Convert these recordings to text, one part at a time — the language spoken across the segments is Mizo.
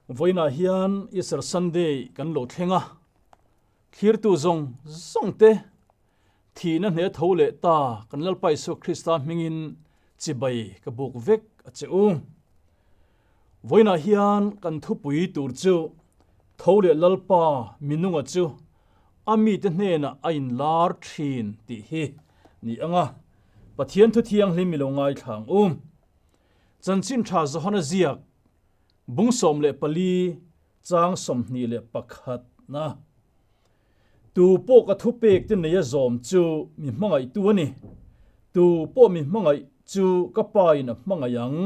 Vawiinah hian Easter Sunday kan lo thleng a, thlirtu zawng zawng te thihna hne tho leh ta kan Lalpa Isua Krista hmingin chibai ka buk vek a che u. Vawiinah hian kan thupui tur chu tho leh Lalpa minunga chu a mite hnenah a inlar thin tih hi ni ang a, Pathian thu thianghlim i lo ngaithla ang u. Chanchin tha Johana ziak bung 14 chang 21 na. Tu pawh ka thupek te nei a zawm chu mi hmangaihtu a ni. Tu pawh mi hmangaih chu ka pa in a hmangaih ang.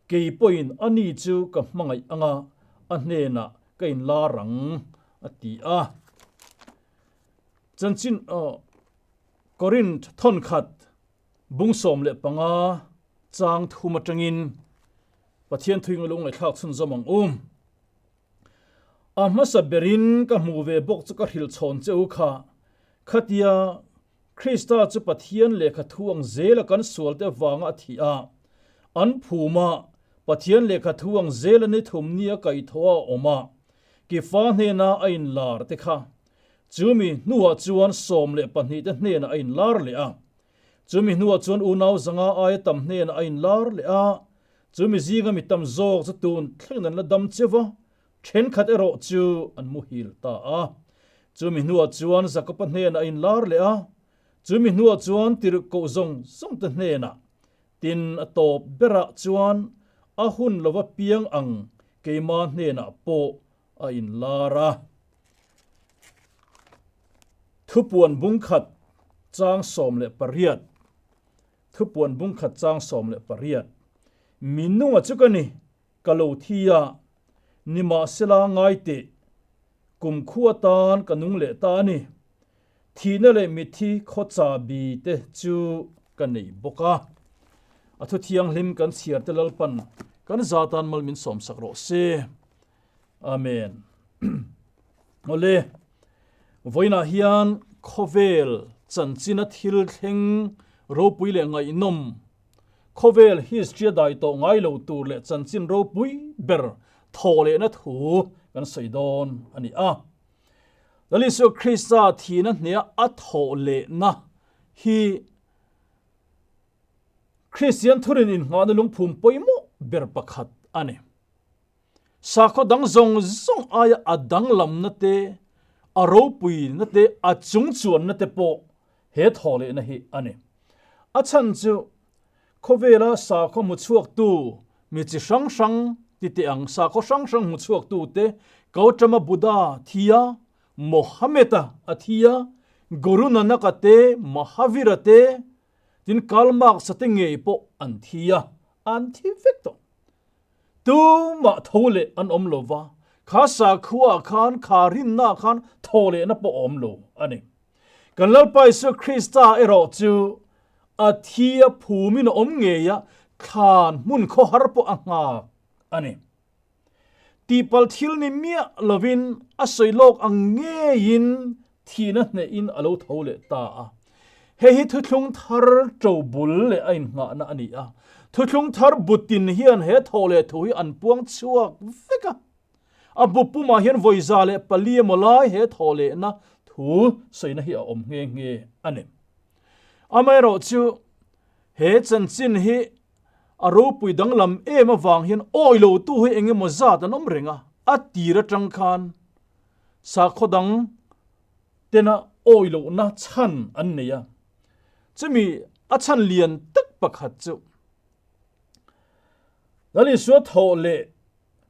Kei pawhin ani chu ka hmangaih anga a hnenah ka inlar ang a ti a. Chanchin Korinth thawnkhat bung 15 chang thum atangin Pathian thuing a lo ngaihthlak chhunzawm ang u. A hmasa berin ka hmuh ve bawk chu ka hrilh chhawn che u kha. Khatia Krista chu Pathian lehkha thu ang zela kan sualte avanga a thih a, an phuma Pathian lehkha thu ang zela ni thum nia kaihthawh a awm a, Kifa hnena a inlar te kha. Chumi hnuah chuan 12 te hnenah a inlar leh a. Chumi hnuah chuan unau zanga aia tam hnenah a inlar leh a. Chumi zinga mi tam zawk chu tun thlengin an la dam cheu va, thenkhat erawh chu an muhil ta a. Chumi hnuah chuan Jakoba hnenah a inlar leh a, chumi hnuah chuan tirhkoh zawng zawng te hnenah, tin a tawp berah chuan a hun lova piang ang keima hnenah pawh a inlar a. Thupuan bungkhat chang 18. Thupuan bungkhat chang 18. Mi nunga chu ka ni, ka lo thi a, nimahsela ngai teh, kum khu atan ka nung leh ta a ni. Thihna leh mitthi khaw chahbi te chu ka nei bawk a. A thu thianghlim kan chhiar te Lalpan kan zatan mal min sawmsak rawh se. Amen. Awle, vawiinah hian khawvel chanchina thil thleng ropui leh ngaihnawm, khawvel history a dai tawh ngai lo tur leh chanchin ropui ber thawh lehna thu kan sawi dawn a ni a. Lal Isua Krista thihna hneha a thawh lehna hi Kristian thurin inngahna lungphum pawimawh ber pakhat a ni. Sakhaw dang zawng zawng aia a danglamna te, a ropuina te, a chungchuanna te pawh he thawhlehna hi a ni. A chhan chu khawvela sakhaw hmu chhuaktu mi chi hrang hrang ti teh ang, sakhaw hrang hrang hmu chhuaktu te, Gautama Buddha thi a, Mohammed-a a thi a, Guru Nanak-a te, Mahavir-a te, tin Karl Marx-a te ngei pawh an thi a, an thi vek tawh. Tumah tho leh an awm lo va, kha sakhuaah khan, kha rinnaah khan thaw lehna pawh a awm lo a ni. Kan Lalpa Isua Krista erawh chu a thi a phumin a awm ngei a, thlan hmun khawhar pawh a nghak a ni. Tihpalh thil ni miah lovin a sawi lawk ang ngeiin thihna hnehin a lo tho leh ta a. Hei hi thuthlung thar to bul leh a innghahna a ni a. Thuthlung thar butin hian he thawh leh thu hi an puang chhuak vek a. A bu pumah hian vawi 104 emaw lai he thawh lehna thu sawina hi a awm nghe nghe a ni. Amaherawhchu, he chanchin hi a ropui danglam em avang hian awi lotu hi eng emaw zat an awm reng a, a tir atang khan sakhaw dang tena awi lohna chhan an nei a. Chumi a chhan lian tak pakhat chu Lal Isua thawh leh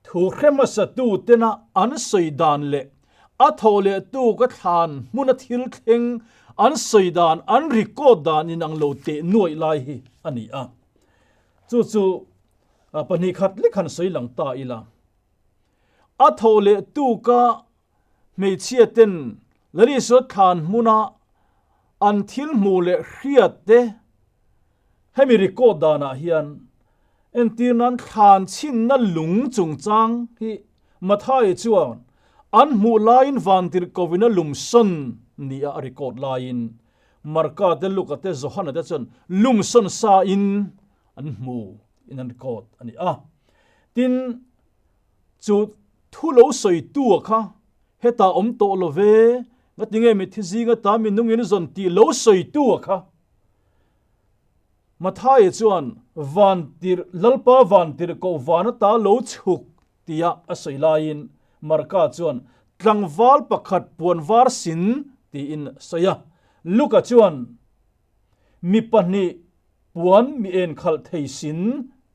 thu hre hmasa tu tena an sawi dan leh a thawh leh tu ka thlan hmuna thil thleng an sawi dan an record dan inang lo teh nuaih lai hi a ni a. Chu chu pahnih khat lek han sawi lang ta ila. A thawh leh tu ka hmeichhia ten Lal Isua thlan hmuna an thil hmuh leh hriat te hemi record danah hian entir nan thlan chhinna lung chungchang hi Mathai chuan an hmuh laiin vantirhkohvin a lumsawn nia a record laiin Marka te Luka te Johana te chuan lumsawn sa in an hmu in an record a ni a. Tin, chu. Thu lo sawitu a kha hetah awm tawh lo ve, ngatinge mitthi zinga ta mi nungin zawn tih lo sawitu a kha. Mathaia chuan van tirh Lalpa van tirh koh van ata lo chhuk tia a sawi laiin Marka chuan tlangval pakhat puan var sin tiin a sawi a. Luka chuan mi pahnih puan mi enkhalh thei sin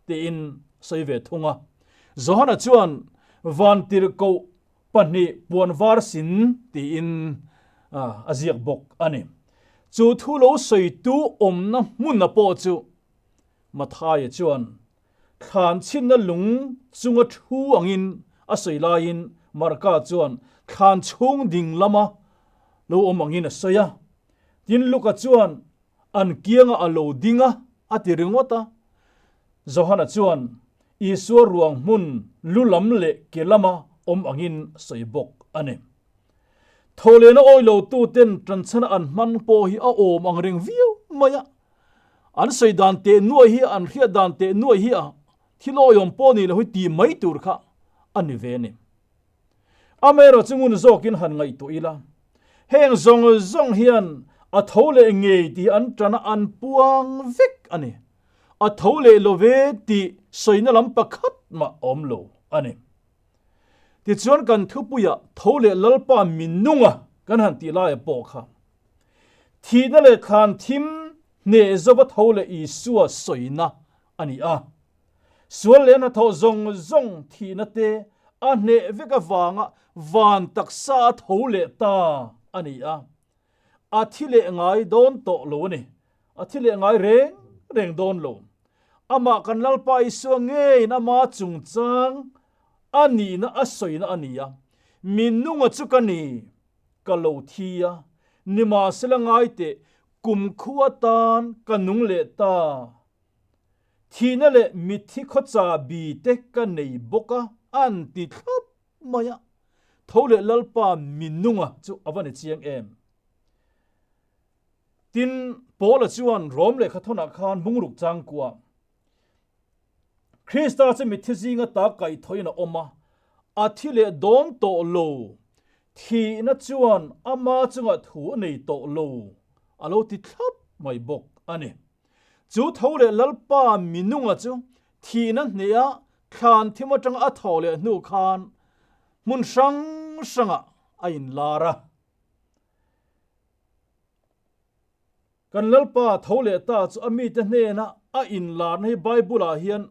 tiin a sawi ve thung a. Johana chuan van tirh koh pahnih puan var sin tiin a ziak bawk a ni. Chu thu lo sawitu awmna hmuna pawh chu Mathaia chuan thlan chhinna lung chunga thu angin a sawi laiin Marka chuan thlan chhung ding lama lo awm angin a sawi a. Tin, Luka chuan an kianga a lo ding a, a ti ringawt a. Johana chuan Isua ruang hmun lu lam leh ke lama awm angin sawi bawk a ni. Thawhlehna awi lotuten tanchhana an hman pawh hi a awm ang reng viau mai a. An sawi dan teh nuai hi a, an hriat dan teh nuai hi a, thil awiawm pawh ni lo hi ti mai tur kha a ni ve a ni. Amaherawh chu ngun zawkin han ngaihtuah ila, heng zawng zawng hian a tho leh ngei tih an tana an puang vek a ni. A tho leh lo ve tih sawina lam pakhat mah a awm lo a ni. Tichuan kan thupuiah tho leh Lalpa minunga kan han tih laia pawh kha thihna leh thlan thim hneh zova tho leh Isua sawina a ni a. Sual leh hnathawh zawng zawng thihna te a hneh vek avanga van taksa a tho leh ta a ni a. A thi leh ngai dawn tawh lo a ni. A thi leh ngai reng reng dawn lo. Amah kan Lalpa Isua ngeiin ama chungchang a nihna a sawina a ni a, Mi nunga chu ka ni, ka lo thi a, nimahsela ngai teh, kumkhua tan ka nung leh ta. Thihna leh mitthi khawcha bi te ka nei bawk a, an ti thlap mai a. Tho leh Lalpa minunga chu a va ni chiang em? Tin, Paula chuan Rom lehkha thawnah khan bungruk changkua Krista chu mitthi zinga ta kaihthawhin a awm a, a thi leh dawn tawh lo, thihna chuan ama chungah thu a nei tawh lo, a lo ti thlap mai bawk a ni. Chu tho leh Lalpa minunga chu thihna hneha thlan thim atanga a thaw leh hnu khan hmun hrang hrangah a inlar a. Kan Lalpa tho leh ta chu a mite hnena a inlarna hi Bible-ah hian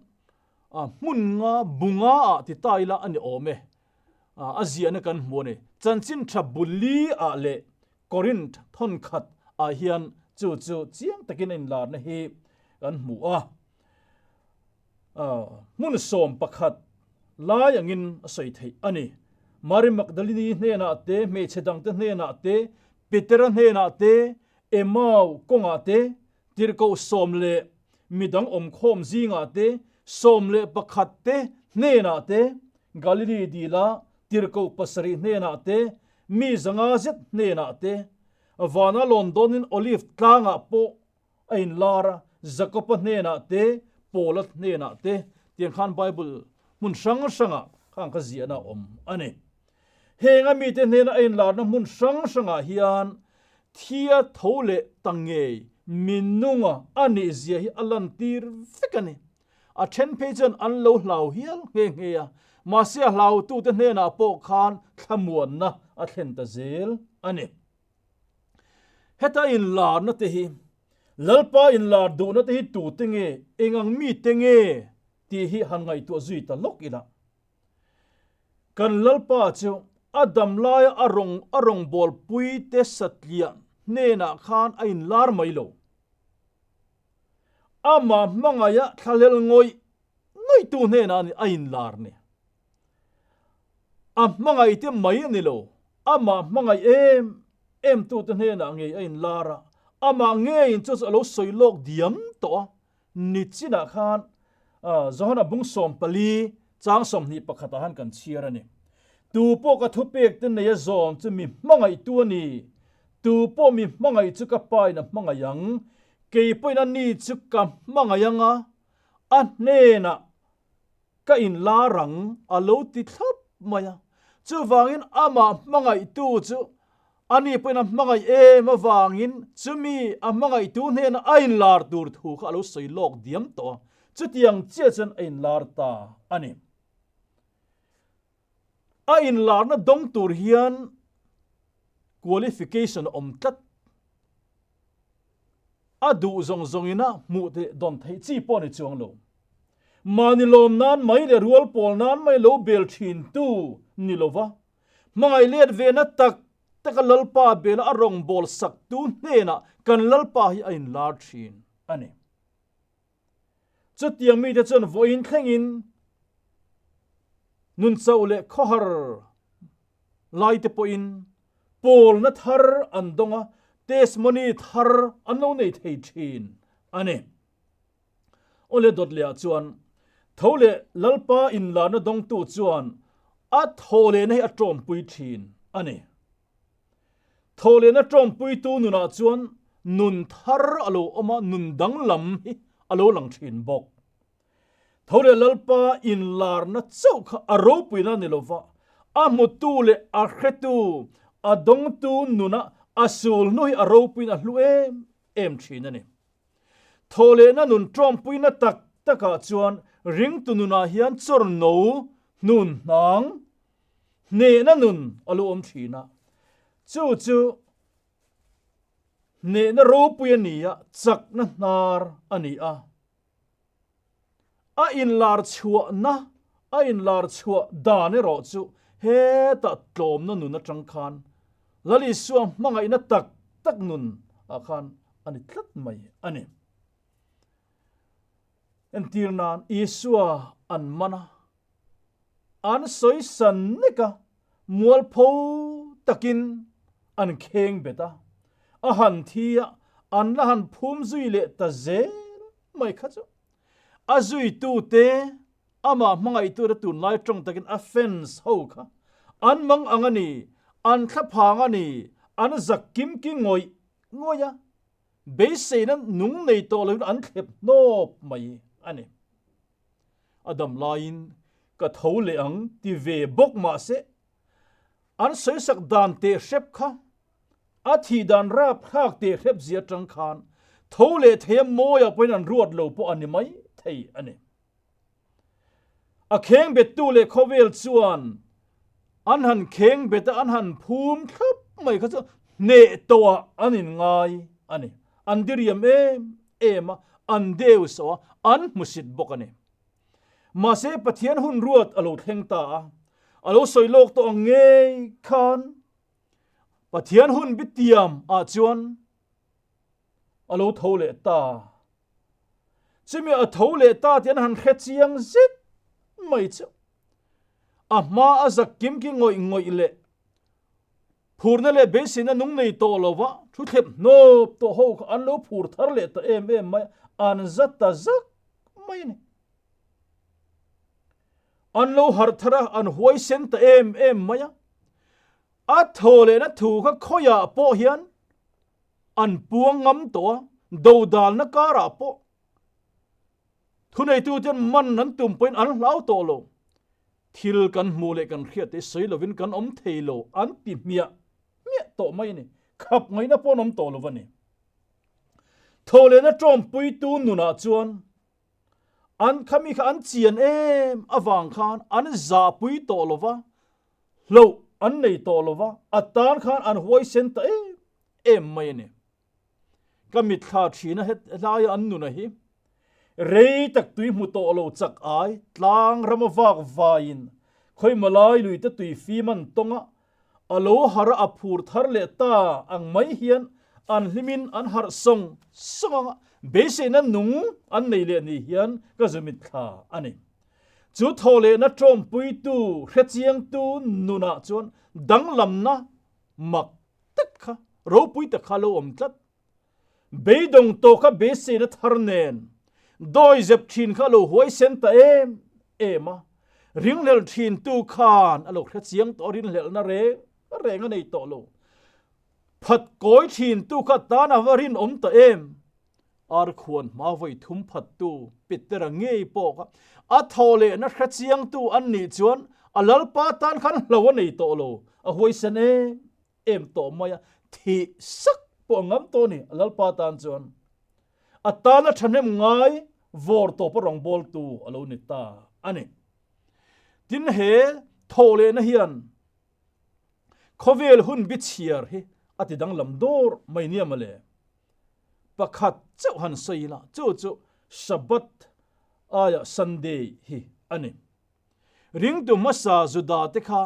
hmun nga bunga ah ti ta ila a ni awm e. A ziahna kan hmu a ni. Chanchin tha Buli-ah leh Korinth thawnkhat ah hian chu chu chiang takin a inlarna hi kan hmu a. Hmun 11 lai angin a sawi theih a ni. Mary Magdalini hnenah te, hmeichhe dangte hnenah te, Petera hnenah te, Emau kawngah te, tirhkoh sawm leh midang awmkhawm zingah te, 11 te hnenah te, Galili dila tirhkoh pasarih hnenah te, mi 500 zet hnenah te, vana lawn dawnin Olive tlangah pawh a inlar a, Jakoba hnenah te, Paula hnenah te, tiang khan Bible hmun hrang hrangah khang kha ziahna a awm a ni. Heng a mite hnena a inlarna hmun hrang hrangah hian thia tho leh ta ngei minunga a nih zia hi a lantir vek a ni. A then phei chuan an lo hlau hial nghe nghe a, mahse a hlautute hnenah pawh khan thlamuanna a thlen ta zel a ni. Heta inlarna te hi, Lalpa inlar duhna te hi tute nge, eng ang mite nge tih hi han ngaihtuah zui ta lawk ila. Kan Lalpa chu a dam laia a rawng a rawngbawlpui te satliah hnenah khan a inlar mai lo. Amah hmangaiha thlahlel ngawih ngawihtu hnenah a inlar ni. A hmangaih te mai a ni lo, amah hmangaih em em tute hnenah ngei a inlar a, amah ngeiin chu chu a lo sawi lawk diam tawh a, nichinah khan Johana bung 14 chang 21 ah khan kan chhiar a ni. Tu pawh ka thupek te nei a zawm chu mi hmangaihtu a ni, tu pawh mi hmangaih chu ka pa in a hmangaih ang, kei pawhin a ni chu ka hmangaih ang a, a hnenah Ka inlar ang a lo ti thlap mai a. Chuvangin amah hmangaihtu chu ani pawhin a hmangaih em avangin chumi a hmangaihtu hnena a inlar tur thu kha a lo sawi lawk diam tawh a, chutiang chiah chuan a inlar ta a ni. A inlarna dawng tur hian qualification a awm tlat. A duh zawng zawngin a hmuh leh dawn theih chi pawh a ni chuang lo. Mahni lawm nan mai leh rual pawl nan mai lo bel thin tu ni lova, hmangaih let ve na tak tak a Lalpa bela a rawngbâwl sak tu hnenah kan Lalpa hi a inlar thin a ni. Chutiang mite chuan vawiin thlengin nun chauh leh khawhar laite pawhin pawlna thar an dawng a, testimony thar an lo nei thei thin a ni. Awle dawt lehah chuan tho leh Lalpa inlarna dawngtu chuan a thawhlehna hi a tawmpui thin a ni. Thawhlehna tawmpuitu nunah chuan nun thar a lo awm a, nun danglam hi a lo lang thin bawk. Tholeh Lalpa inlarna chauh kha a ropuina ni lova, a hmutu leh a hretu, a dawngtu nuna a sul hnu hi a ropuiin a hlu em em thin a ni. Thawhlehna nun tawmpuina tak takah chuan ringtu nunah hian chawrno hnun hnang hnehna nun a lo awm thin a, chu chu hnehna ropui a ni a, chakna hnar a ni a. A inlar chhuahna, a inlar chhuah dan erawh chu hetah tlawmna nun atang khan Lal Isua hmangaihna tak tak nun ah khan a ni tlat mai a ni. Entir nan Isua an man a, an sawi san nek a, mualpho takin an kheng bet a, a han thi a, an la han phum zui leh ta zel mai kha chu. A zuitute, amah hmangaihtute tunlai tawng takin a fans ho kha an mang ang a ni, an thlaphang a ni, an zak kim ki ngawih ngawih a, beiseina nung nei tawh loin an thlep hnawp mai a ni. A dam laiin ka tho leh ang ti ve bawk mahse an sawisak dan teh hrep kha a thih dan rapthlak teh hrep zia atang khan tho leh thei a mawiah pawhin an ruat lo pawh a ni mai thei a ni. A kheng bettu leh khawvel chuan an han kheng bet a an han phum thlap mai kha chu hneh tawhah an inngai a ni. An diriam em em a, an deu sawh a, an hmusit bawk a ni. Mahse Pathian hun ruat a lo thleng ta a, a lo sawi lawk tawh ang ngei khan Pathian hun bitiam ah chuan a lo tho leh ta. Chumi a tho leh ta tih an han hre chiang zet mai chu a hma a zak kim ki ngawih ngawih leh Phurna leh beiseina nung nei tawh lo va, thu thlep hnawp tawh ho kha an lo phur thar leh ta em em mai a, an za ta zak mai a ni. An lo harh thar a, an huaisen ta em em mai a. A thaw lehna thu kha khawiah pawh hian an puang ngam tawh a, dodalna karah pawh Thuneituten man an tum pawhin an hlau tawh lo. Thil kan hmuh leh kan hriat te sawi lovin kan awm thei lo an ti hmiah hmiah tawh mai a ni. Khap ngaihna pawh an awm tawh lo a ni. Tholehna tawmpuitu nunah chuan an khami kha an chian em avang khan an zahpui tawh lo va, hloh an nei tawh lo va, a tan khan an huaisen ta em em mai a ni. Ka mitthla thin a helaia an nuna hi rei tak tui hmu tawh lo chak ai tlang rama vak vaiin khawi malai lui te tui fim an tawng a, a lo harh a a phur thar leh ta ang mai hian an hlimin an harh sawng sawng ang a, beiseina nung an nei leh ni hian ka zu mitthla a ni. Chu thawhlehna tawmpuitu hrechiangtu nunah chuan danglamna mak tak kha ropui tak kha lo awm tlat. Beidawng tawh kha beiseina thar nen dawi zep thin kha a lo huaisen ta em em a, ringhlelh thin tu khan a lo hre chiang tawh a, rinhlelhna reng reng a nei tawh lo. Phat kawi thin tu kha tan a va rinawm ta em? Ar khuan hma vawi thum phattu Petera ngei pawh kha a thaw lehna hre chiangtu an nih chuan a Lalpa tan khan hlo a nei tawh lo, a huaisen em em tawh mai a, thih sak pawh a ngam tawh a ni a Lalpa tan chuan. A tana thahnem ngai vawr tawpa rawngbawltu a lo ni ta a ni. Tin he thaw lehna hian Khawvel hun bi chhiar hi a ti danglam dawr mai nia mawle. Pakhat chauh han sawi ila chu chu Shabbat aia Sunday hi a ni. Ringtu hmasa Juda te kha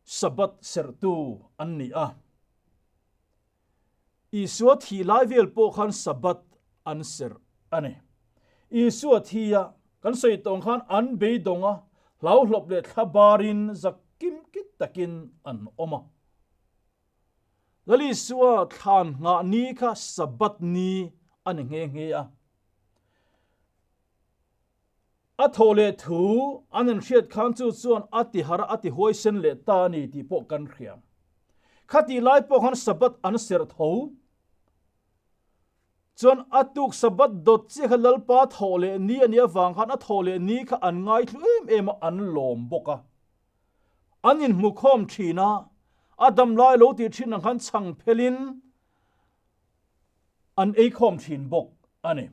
Shabbat serhtu an ni a. Isua thih lai vel pawh khan Sabbath an serh a ni. Isua thi a kan sawi tawng khan an beidawng a, hlauhlawp leh thla barin zak kim kit takin an awm a. Lal Isua thlan nghah ni kha Sabbath ni a ni nghe nghe a. A thawh leh thu an han hriat khan chu chuan a ti har a, a ti huaisen leh ta a ni tih pawh kan hria. Khatih lai pawh khan Sabbath an serh tho. Chuan a tuk Sabbath dawt chiah kha Lalpa thawh leh ni a nih avang khan a thawh leh ni kha an ngaithlu em em a, an lawm bawk a. An inhmukhawm thin a, a dam lai lo tih thin ang khan chhang phelin an eikhawm thin bawk a ni.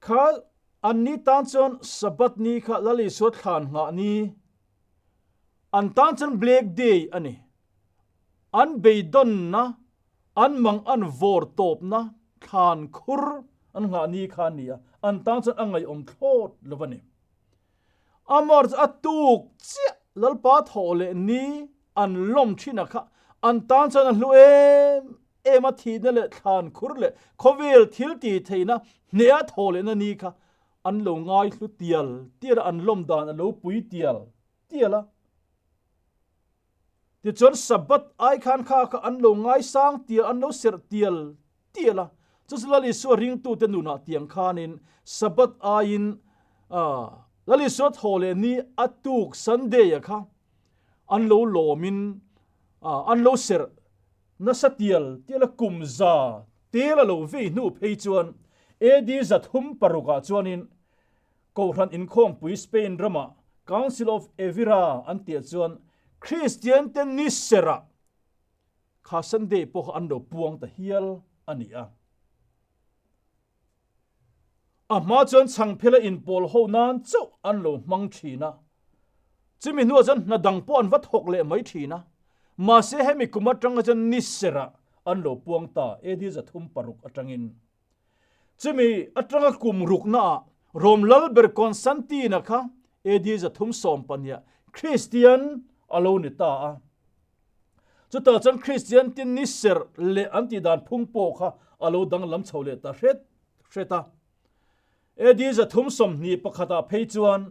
Kha an ni tan chuan Sabbath ni kha Lal Isua thlan nghah ni, an tan chuan Black Day a ni. An beidawnna, an mang an vawr tawpna thlan khur an nghah ni kha a ni a, an tan chuan a ngaihawm thlawt lo a ni. Amar chu a tuk chiah Lalpa thawh leh ni an lawm thin a kha an tan chuan a hlu em em a thihna leh thlan khur leh khawvel thil ti theihna hneha thawh lehna ni kha an lo ngai hlu tial tial a an lawm dan a lo pui tial tial a. Tichuan Sabbath ai khan kha kha an lo ngaisang tial an lo serh tial tial a, chu chu Lal Isua ringtute nunah tiang khanin Sabbath aiin Lal Isua thaw leh ni a tuk Sunday a kha an lo lawmin an lo serh nasa tial tial a kum za tel a lo vei hnu phei chuan AD 306 ah chuanin Kohhran inkhawmpui Spain rama Council of Evira an tih chuan Kristian te ni serah kha Sunday pawh kha an lo puang ta hial a ni a. A hma chuan chhangphela inpawl ho nan chauh an lo hmang thin a. Chumi hnuah chuan hna dang pawh an va thawk leh mai thin a. Mahse hemi kum atanga chuan ni serah an lo puang ta AD 306 atangin. Chumi atanga kum ruknaah Rom Lalber Constantine-a kha AD 312 Kristian a lo ni ta a. Chutah chuan Kristian tin ni serh leh an tih dan phung pawh kha a lo danglam chho leh ta hret hret a. AD 321 phei chuan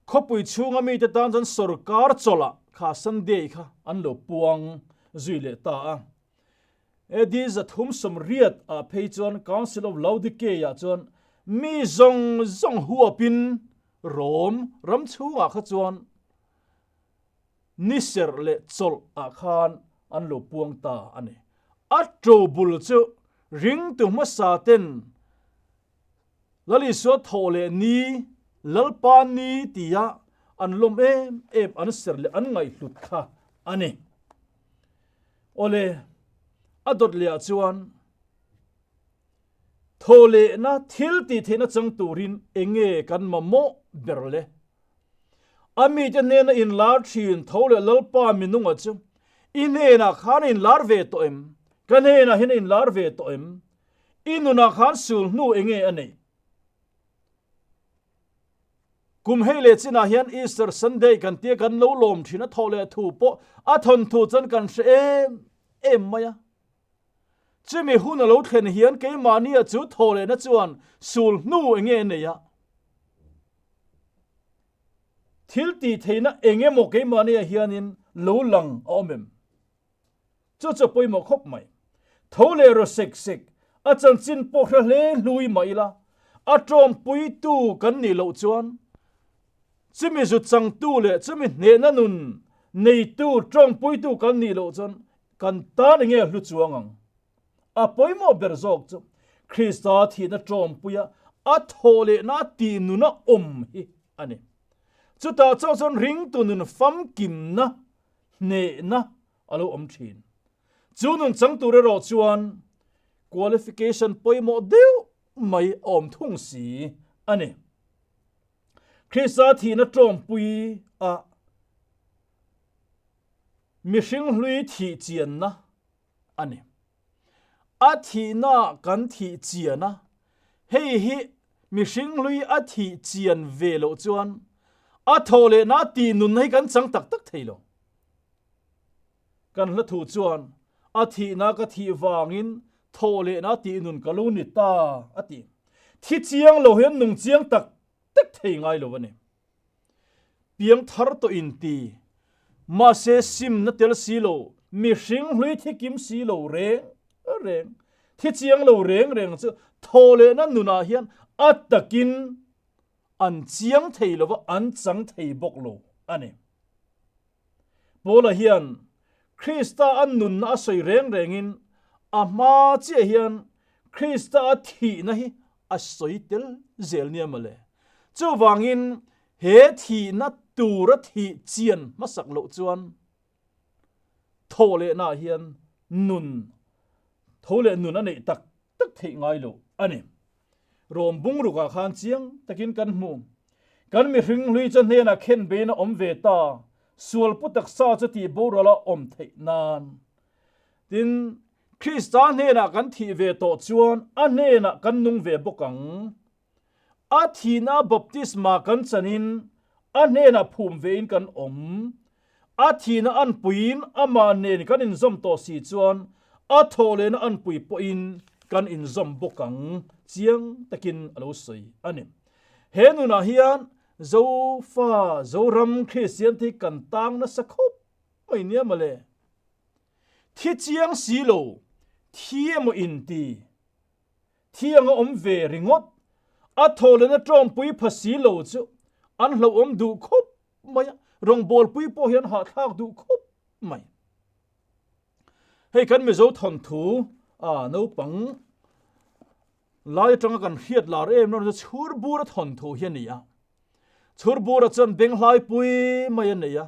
khawpui chhunga mite tan chuan sorkar chawlhah kha Sunday kha an lo puang zui leh ta a. AD 380 ah phei chuan Council of Laodikeia chuan mi zawng zawng huapin Rom ram chhungah kha chuan ni serh leh chawlh ah khan an lo puang ta a ni. A to bul chu ringtu hmasa ten Lal Isua thawh leh ni, Lalpa ni tia an lawm em em an serh leh an ngaihhlut kha a ni. Awle, a dawt leh ah chuan thaw lehna thil tih theihna chang turin enge kan mamawh ber le? A mite hnena inlar thin tho leh Lalpa minunga chu i hnenah khan a inlar ve tawh em? Ka hnenah hian a inlar ve tawh em? I nunah khan sul hnu enge a nei? Kum hei leh chinah hian Easter Sunday kan tia kan lo lawm thin a thawh leh thu pawh a thawnthu chuan kan hre em em mai a. Chumi hun a lo thlen hian keimahnia chu thawh lehna chuan sul hnu enge a nei a. Thil tih theihna eng emaw keimahnia hianin lo lang a awm em? Chu chu a pawimawh khawp mai. Tho leh raw sek sek, a chanchin pawh hre hle hlui mah ila, a tawmpuitu kan nih loh chuan chumi zu changtu leh chumi hnehna nun neitu tawmpuitu kan nih loh chuan kan tan enge a hlu chuang ang? A pawimawh ber zawk chu Krista thihna ṭawmpuia a thawh lehna a tih nuna awm hi a ni. Chutah chauh chuan ringtu nun famkimna hnehna a lo awm ṭhin. Chu nun chang tur erawh chuan qualification pawimawh deuh mai a awm thung si a ni. Krista thihna ṭawmpui a mihring hlui thih chianna a ni. A thihna kan thih chian a, hei hi mihring hlui a thih chian ve loh chuan a thawh lehna a tih nunna hi kan chang tak tak thei lo. Kan hla thu chuan a thihna ka thih vangin thawh lehna a tih nun ka lo ni ta a ti. Thi chiang lo hian nung chiang tak tak thei ngai lo a ni. Piang thar tawh in ti. Mahse simna tel si lo, mihring hlui thi kim si lo reng reng, thi chiang lo reng reng chu thaw lehna nunah hian a takin an chiang thei lo va, an chang thei bawk lo a ni. Paula hian Krista a nunna a sawi reng rengin a hma chiah hian Krista a thihna hi a sawi tel zel nia mawle. Chuvangin he thihna tura thih chian hmasak loh chuan thawh lehnaah hian nun tho leh nun a neih tak tak theih ngai lo a ni. Rawm bungrukah khan chiang takin kan hmu. Kan mihring hlui chu hnenah khen bein a awm ve ta, sual pu taksa chu tih boral a awm theih nan. Tin, Krista hnenah kan thih ve tawh chuan a hnenah kan nung ve bawk ang. A thihna baptisma kan chanin a hnenah phum vein kan awm. A thihna anpuiin amah nen kan inzawm tawh si chuan a thawh lehna anpui pawhin kan inzawm bawk ang chiang takin a lo sawi a ni. He nunah hian Zofa, Zoram Kristian te hi kan tang nasa khawp mai nia mawle. Thi chiang si lo, thi emaw inti. Thiang a awm ve ringawt. A thawhlena tawngpui pha si lo chu an hlauhawm duh khawp mai a, rawngbawlpui pawh hian hahthlak duh khawp mai. Hei kan Mizo thawnthu a naupang lai atanga kan hriat lar em em chu Chhurbura thawnthu hi a ni a. Chhurbura chuan benghlaipui mai a nei a,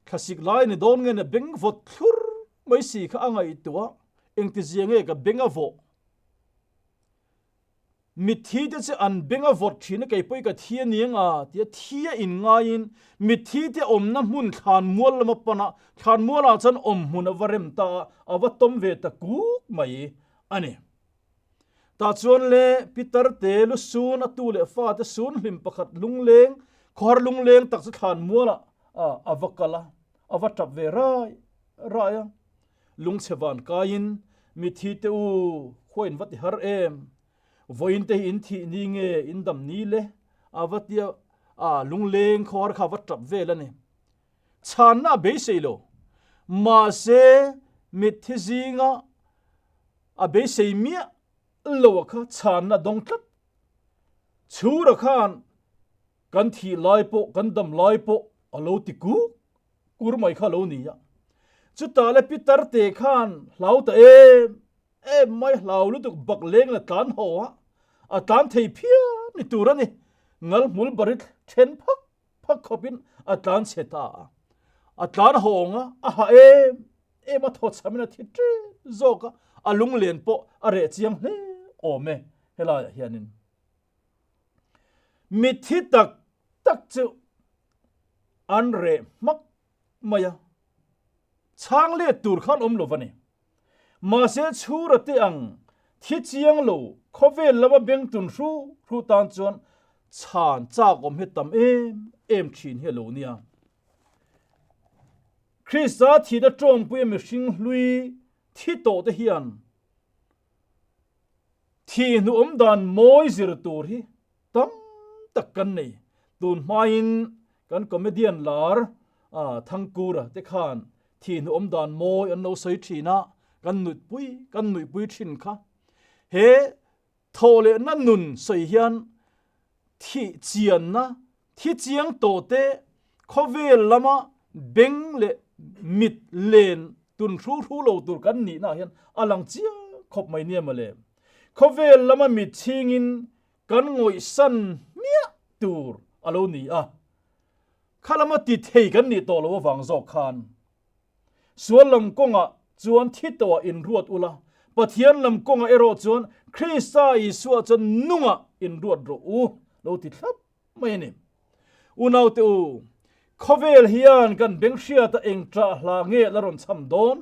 Thlasik lai ni dawn nge na beng vawt thlur mai si kha a ngaihtuah, engtizia nge ka beng a vawh? Mitthi te chu an beng a vawt thin a, keipawh i ka thi a ni anga tia thi a in ngaiin mitthi te awmna hmun thlanmual lama pan a, thlanmualah chuan awm hmun a va rem ta a, a va tawm ve ta kuk mai a ni. Tah chuan le Peter te lu sun a tu leh fa te sun hlim pakhat lungleng khawhar lungleng tak chu thlan mualah a va kal a, a va tap ve rai rai a. Lungchhe van kaiin mithi te u khua in va ti har em, vawiin te hi in thih ni nge in dam ni le a va tia a lungleng khawhar kha a va tap vel a ni. Chhanna a beisei lo. Mahse mitthi zinga A beisei miah lo a kha chhanna dawng tlat. Chhura khan kan thih lai pawh kan dam lai pawh a lo ti kuk kur mai kha lo ni a. Chutah le Pitar te khan hlau ta em em mai hlau lutuk bak leng la tlan haw a, a tlan thei phian ni tur a ni. Ngal hmul bari then phak phak khawpin a tlan chhe ta a. A tlan hawng a, a ha em em a thaw chhamin a thi ṭep zawk a, a lunglen pawh a reh chiang hle awm e helaiah hianin. Mitthi tak tak chu an reh hmak mai a, chhang let tur khan awm lo va ni. Mahse chhura te ang thi chiang lo khawvel lama beng tun hru hru tan chuan chhan chak awm hi tam em em thin hi a lo nia. Krista thihna tawngpuia mihring hlui thi tawh te hian thih hnuawm dan mawi zir tur hi tam tak kan nei. Tun hmain kan comedian lar Thangkura te khan thih hnuawm dan mawi an lo sawi thin a, kan nutpui kan nuihpui thin kha. He Thawh lehna nun sawi hian thih chianna, thi chiang tawh te, khawvel lama beng leh mit len tun hru hru lo tur kan nihna hian a lang chiang. khawp mai nia mawle. Khawvel lama mit chhingin kan ngawihsan hmiah tur a lo ni a. Kha lama ti thei kan nih tawh lo avang zawk khan sual lam kawngah chuan thi tawhah inruat ula, Pathian lam kawngah erawh chuan Krista Isua chuan nungah inruat rawh u lo ti thlap mai a ni. Unaute u, khawvel hian kan beng hriata eng ṭah hla nge la rawn cham dawn?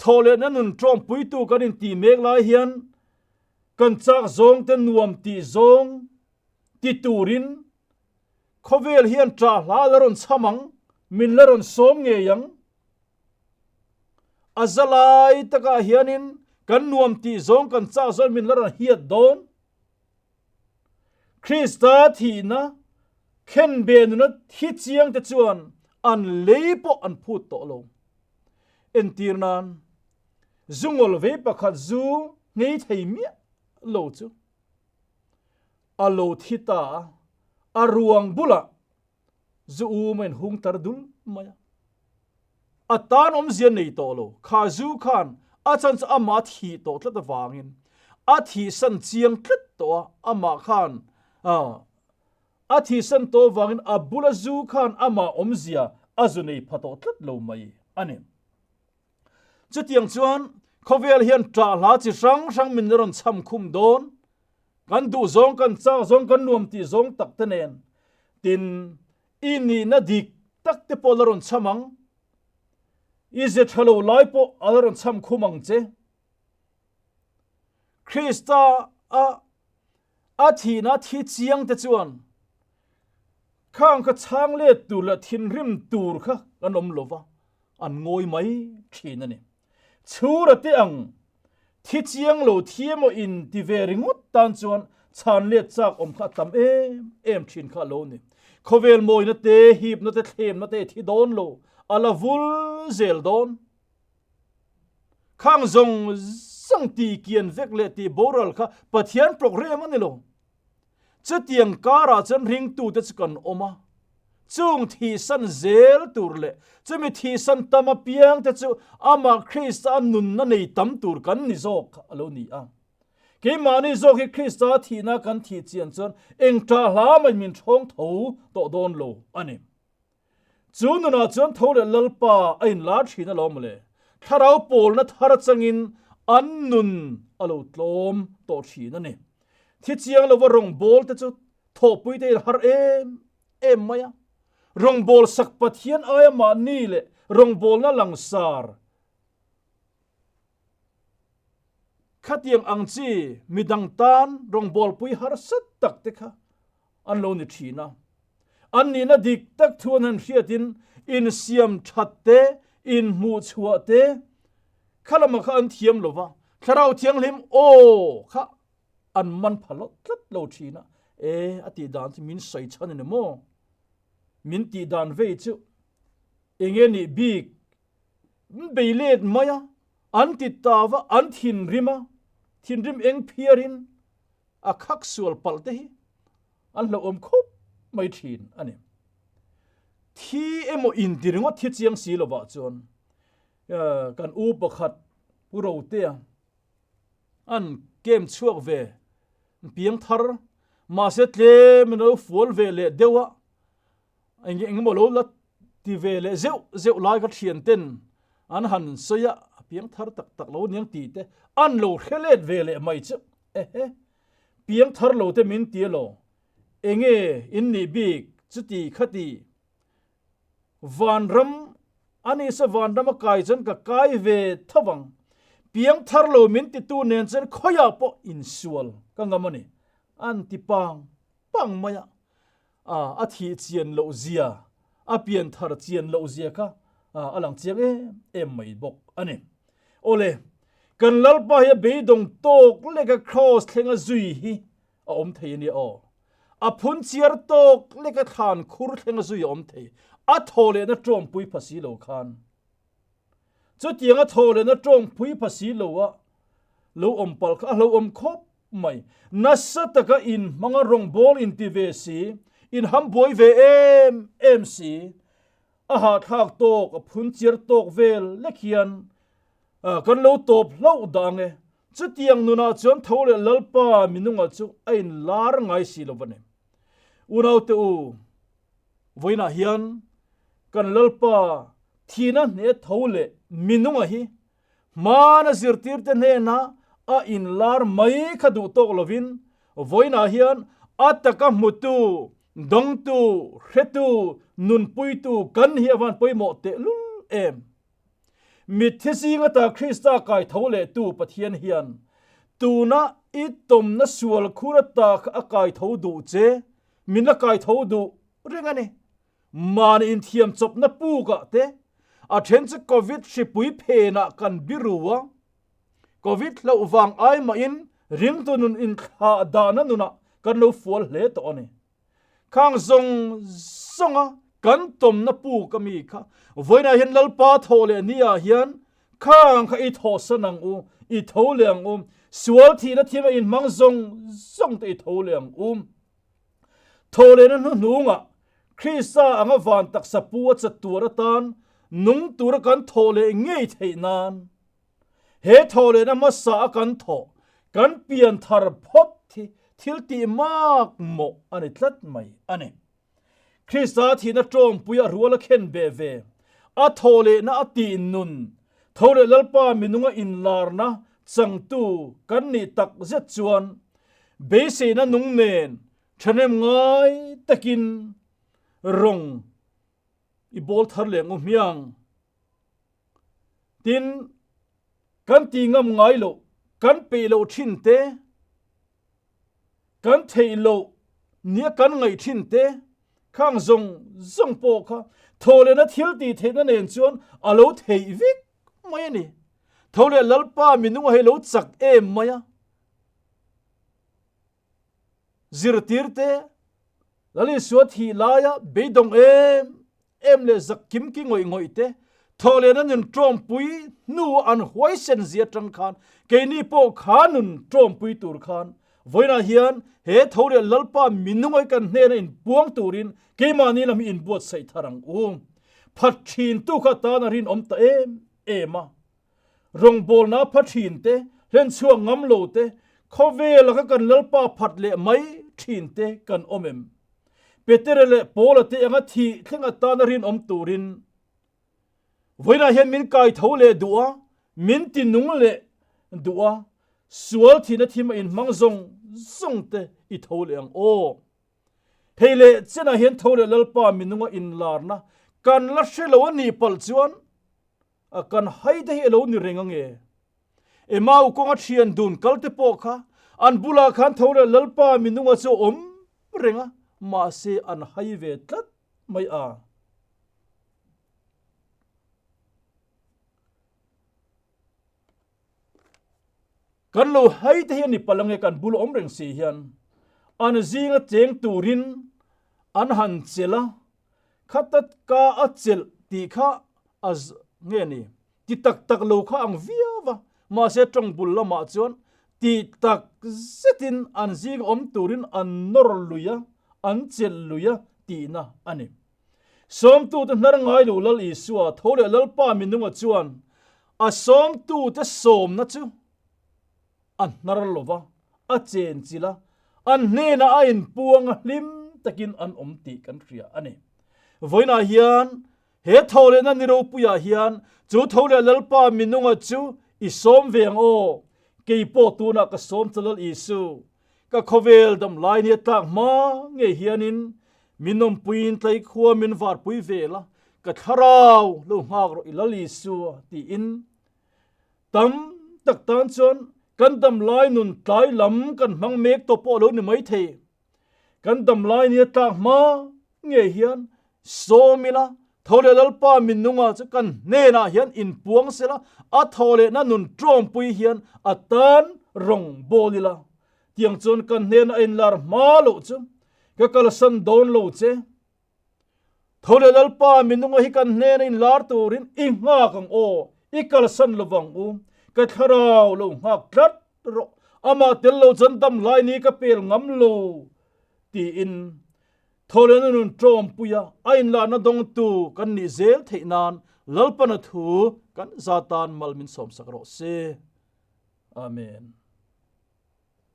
Thawhlehna nun ṭawmpuitu kan intih mek lai hian kan chak zawng te nuam tih zawng ti turin khawvel hian ṭah hla la rawn cham ang, min la rawn sawm ngei ang. A za lai takah hianin kan nuam tih zawng kan chak zawng min la rawn hiat dawn. Krista thihna khenbe nuna thi chiang te chuan an lei pawh an phut tawh lo. Entir nan, zu ngawl vei pakhat zu nghei thei miah lo chu a lo thi ta a, a ruang bulah zu um a inhung tar dul mai a. A tan awmzia nei tawh lo. Kha zu khan a chan chu amah a thih tawh tlat avangin a thihsan chiang tlat tawh a, amah khan a thihsan tawh avangin a bula zu khan amah awmzia a zu nei pha tawh tlat lo mai a ni. Chutiang chuan khawvel hian ṭah hla chi hrang hrang min rawn chham khum dawn. Kan duh zawng, kan chak zawng, kan nuam tih zawng tak te nen tin i nihna dik tak te pawh la rawn chham ang. I ze ṭha lo lai pawh a la rawn chham khum ang che. Krista a a thihna thi chiang te chuan khang kha chhang let tur leh thinrim tur kha kan awm lo va, an ngawi mai thin a ni. Chhura te ang thi chiang lo thi emaw in ti ve ringawt tan chuan chhan let chak awm kha a tam em em thin kha a lo ni. Khawvel mawina te, hipna te, thlemna te thi dawn lo, a la vul zel dawn. Khang zawng zawng ti kian vek leh tih boral kha Pathian program a ni lo. Chutiang karah chuan ringtute chu kan awm a, chung thihsan zel tur leh chumi thihsan tam apiangte chu amah Krista a nunna nei tam tur kan ni zawk a lo ni a. Keimahni zawk hi Krista thihna kan thih chian chuan eng ṭah hla mai min ṭhawng tho tawh dawn lo a ni. Chu nunah chuan tho leh Lalpa a inlar thin alawm mawle. Thlarau pawlna thar atangin an nun a lo tlawm tawh thin a ni. Thi chiang lova rawngbâwl te chu thawhpui te in har em em mai a. Rawngbâwl sak Pathian aia mahni leh rawngbâwlna langsar khatiang ang chi midang tan rawngbâwlpui harsat tak te kha an lo ni thin a. An nihna dik tak thu an han hriatin insiam that te, inhmuh chhuah te kha lamah kha an thiam lo va, Thlarau Thianghlim aw kha an man pha lo tlat lo thin a. E, a tih dan chu min sawi chhan a ni maw? Min tih dan vei chu eng nge nih bik? Bei let mai a, an ti ta va, an thinrim a, thinrim eng phiarin a khak sual palh te hi an hlauhawm khawp mai thin a ni. Thi emaw inti ringawt thi chiang si lovah chuan kan u pakhat Pu Rotea an kem chhuak ve piang thar mahse tlem in a lo fual ve leh deuh a, eng engemaw lo la ti ve leh zeuh zeuh lai ka thian ten an han sawi a, a piang thar tak tak lo aniang tih te an lo hre let ve leh mai chu ehe piang thar lo te min ti elaw enge in nih bik chuti khati vanram ani sa vanram a kai chuan ka kai ve tho ang piang thar lo min ti tu nen chuan khawiah pawh insual ka ngam ani an ti pang pang mai a. A thih chian loh zia, a pian thar chian loh zia kha a lang chiang em em mai bawk a ni. Awle, kan Lalpa hi a beidawng tawk lek a kraws thlenga zui hi a awm thei a nia aw. A phun chiar tawk lek a thlan khur thlenga zui a awm thei. A thaw lehna tawngpui pha si lo khan. Chutianga thaw lehna tawngpui pha si lo a lo awm palh kha a hlauhawm khawp mai. Nasa taka inhmanga rawngbâwl inti ve si, inhambuai ve em em si, a hahthlâk tâwk, a phun chiar tâwk vel lek hian. Kan lo tawp hlauh dah ang e. Chutiang nunah chuan tho leh Lalpa minunga chu a inlar ngai si lo va ni. Unaute u, vawiinah hian kan Lalpa thihna hneh tho leh minunga hi hmana zirtirte hnena a inlar mai kha duh tawk lovin vawiinah hian a taka hmutu, dawngtu, hretu, nunpuitu kan hi a van pawimawh tehlul em. Mitthi zing ata Krista kai tho lehtu Pathian hian tuna i tawmna sual khur ata kha a kai tho duh che, min la kai tho duh reng a ni. Mahni inthiam chawpna pukah te a then chu Covid hripui phenah kan biru a, Covid hlauh vang ai mahin ringtu nun inthlah dahna nunah kan lo fual hle tawh a ni. Khang zawng zawnga kan tawmna puk a mi kha vawiinah hian Lalpa thawh leh ni ah hian khang kha i thawhsan ang u, i tho leh ang u, sual thihna thim a inhmang zawng zawng te i tho leh ang u. Thawh lehna hnuhnungah Krista anga van taksa pu a chat tur atan nung tura kan thawh leh ngei theih nan He thawhlehna hmasa a kan thawh, kan pian thar phawt hi thil tih mak mawh a ni tlat mai a ni. Krista thihna tawngpui a rual a khen beh ve, a thawhlehna a tih nun, tho leh Lalpa minunga inlarna changtu kan nih tak zet chuan beiseina nung nen thahnem ngai takin rawng i bawl thar leh ngu hmiang. Tin, kan ti ngam ngai loh, kan peih loh thin te, kan theih loh nia kan ngaih thin te, khang zawng zawng pawh kha thawhlehna thil tih theihna nen chuan a lo theih vek mai a ni. Tho leh Lalpa minung a hei lo chak em mai a. Zirtirte, Lal Isua thih laia beidawng em em leh zak kim ki ngawih ngawih te, thawhlehna nun tawmpui hnu an huaisen zia atang khan keini pawh kha nun tawmpui tur khan vawiinah hian he tho leh Lalpa minungawi kan hnena inpuang turin keimahni lam hi inbuatsaih thar ang u. Phat thintu kha tan a rinawm ta em em a. Rawngbawlna pha thin te, hlenchhuak ngam lo te, khawvel aka kan Lalpa phat leh mai thin te kan awm em? Petere leh Paula te anga thih thleng atana rinawm turin vawiinah hian min kai tho leh duh a, min ti nung leh duh a, sual thihna thim a inhmang zawng zawng te i tho leh ang aw. Hei leh chenah hian tho leh Lalpa minunga inlarna kan la hre lo a nih palh chuan A kan hai te hi a lo ni reng ange. Emau kawnga thian dun kal te pawh kha an bulah khan tho leh Lalpa minunga chu a awm reng a, mahse an hai ve tlat mai a. Kan lo hai te hi a ni palh ange kan bul awm reng si hian an zinga cheng turin an han chelh a, Khatat ka a chelh tih kha a nge ni? Ti tak tak lo kha ang viau va, mahse tawng bul lamah chuan ti tak zetin an zing awm turin an nawr lui a, an chelh lui a tihna a ni. Sawmtute hnar ngai lo Lal Isua tho leh Lalpa minunga chuan a sawmtute sawmna chu a hnar lo va, a chenchilh a, an hnenah a inpuang a hlim takin an awm tih kan hria a ni. Vawiinah hian he tholehna ni ropuiah hian chu tholeh Lalpa minunga chu i sawm ve ang aw, kei pawh tunah ka sawm cha Lal Isu, ka khawvel dam lai nia tlak hma ngei hianin min awmpuiin tlaikhua min varpui ve la, ka thlarau lo nghak rawh i Lal Isu tiin Tam tak tan chuan kan damlai nun tlai lam kan hmang mek tawh pawh a lo ni mai thei. Kan damlai nia tlak hma ngei hian sawm ila, tho leh Lalpa minunga chu kan hnenah hian inpuang sela, a tho lehna nun tawmpui hian a tan rawng bawl ila. Tiang chuan kan hnena a inlar hma loh chu ka kalsan dawn lo che. Tho leh Lalpa minunga hi kan hnena inlar turin i nghak ang aw, i kalsan lovang u, ka thlarau lo nghak tlat rawh, amah tel lo chuan dam lai ni ka pel ngam lo, tiin tho leh na nun tawmpuia a inlarna dawngtu kan nih zel theih nan Lalpana thu kan zatan mal min sawm sak rawh se. Amen.